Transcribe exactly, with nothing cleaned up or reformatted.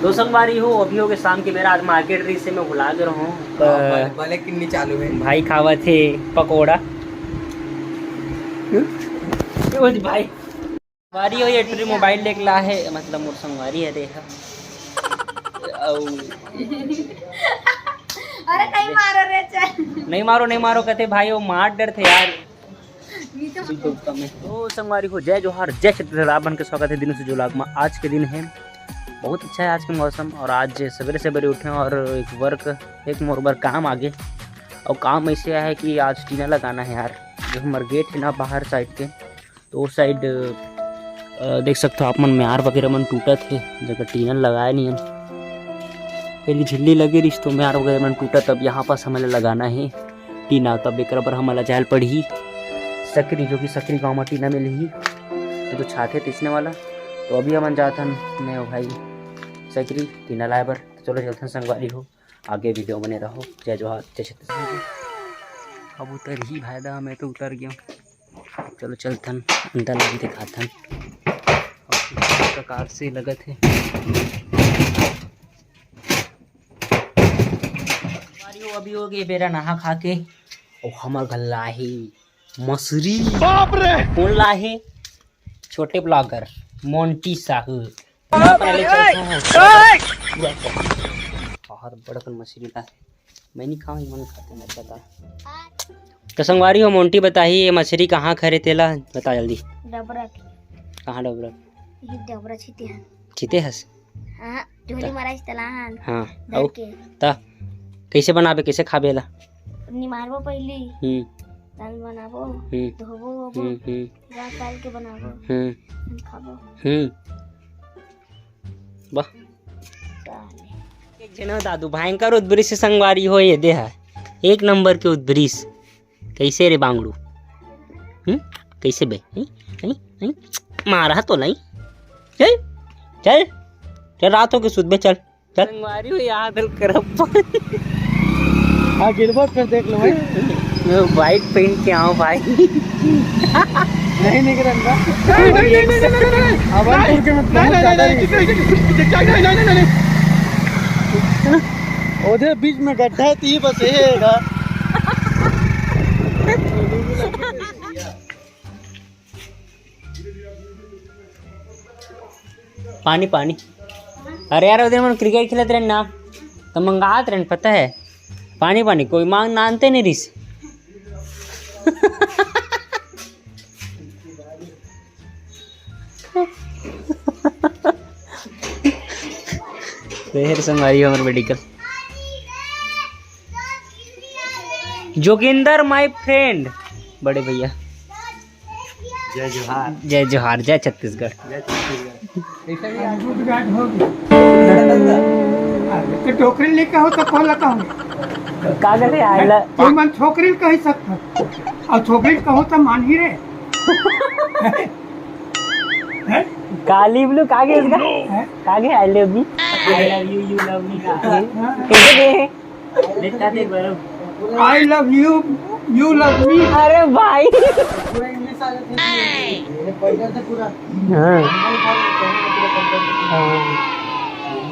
तो संगवारी हो, अभी हो गए शाम के बेरा, आज मार्केट रहिस हे, मैं भुला गे रहूं। हाँ, भले, भले किन्नी चालू हे। भाई खावत हे पकोड़ा। ओ भाई, संगवारी हो, ये टुरी मोबाइल लेके ला हे, मतलब मोर संगवारी हे, देख। अउ अरे नहीं मारो रे, चल। नहीं मारो, नहीं मारो, कहते भाई, वो मार डरथे यार। तो संगवारी हो, जय जोहार, जय छत्तीसगढ़, आप मन के स्वागत हे दिनों से जो vlog में। आज के दिन हे बहुत अच्छा हे आज के मौसम, और आज सवेरे सवेरे उठे और एक work, एक मोर बर काम आगे। और काम ऐसे हे कि आज टीना लगाना हे यार, जो हमर गेट हे ना बाहर side के, तो वो side, अ, देख सकते हो आप मन, म्यार वगैरह मन टूटत हे, जगह टीना लगाए नहीं हे। पहले झिल्ली लगे रहिस तो म्यार वगैरह मन टूटत, अब यहाँ पास हमन ला लगाना हे टीना, तब एकर बर हमन ला जाए ल पड़ही सकरी, जो कि सकरी गांव में टीना मिलही, तो, तो छाते तीसने वाला। तो अभी हमन जात हन, मैं अउ भाई सकरी टीना लाए बर। तो चलो चलथन संगवारी हो, आगे video बने रहो। जय जोहार, जय छत्तीसगढ़। अब उतरही भाई दा, मैं तो उतर गया हूँ। चलो चलथन, अंदर ला दिखाथन। और किस प्रकार से लगत हे। अभी हो गए बेरा नहा खा के। ओ हमर घर ला हे मछरी। बाप रे! कौन ला हे? छोटे vlogger मोंटी साहू। बहुत बड़कन मछरी ला हे। मैं नहीं खाऊं, ये मन खाते हैं, अच्छा था। तो संगवारी हो, मोंटी बताही, ये मछरी कहाँ खरे तेला बता जल्दी। डबरा के। कहाँ डबरा? ये डबरा छिते हन। छिते हस? हाँ, झोली त- मराइस तलान। हाँ, धर अउ के। त कैसे बनाबे, कैसे खाबे ला? निमारबो पहली। हम्म। दाल बनाबो, हम्म। धोबो, वोबो, हम्म, हम्म। रात डाल के बनाबो। हम्म। हम खाबो। हम्म। वाह। साले। एक झन दादू भयंकर उद्बृष संगवारी हो, ये दे हे। एक नंबर के उद्बृष। कैसे रे बांगड़ू? हम्म? कैसे बे? हम्म? हम्म? हम्म? मारा तो नहीं। चल, चल, चल, रात हो के सुतबे, चल, चल। संगवारी हो, यहाँ दिल करब। हाँ, गिरबो फिर देख लो भाई। मैं white पहन के आऊँ भाई। नहीं निकलेगा। अब अंकुर के मतलब बहुत ज्यादा नहीं। ओदे बीच में गड्ढा है, ती बस ये है। पानी, पानी। अरे यार, उधर मन क्रिकेट खेलत रहन ना, तो मंगात रहन, पता है, पानी, पानी। कोई मांग नानते नहीं रिस। तो हेर संगवारी हमर मेडिकल। जोगिंदर my friend, बड़े भैया। जय जोहार। जय जोहार, जय छत्तीसगढ़। जय छत्तीसगढ़। तो टोकरी लेके हो तो कौन लगा हो? का कहते हैं, I love कोई मन छोकरी कही सकता। और छोकरी कहो तो मान ही रे। हैं? काली ब्लू का के उसका? हैं? का के I love you? I love you, you love me का? हाँ। कैसे दे? I love you, you love me। अरे भाई। पूरा इंग्लिश आ जाती है। ये पढ़ जाते पूरा। हाँ। हाँ।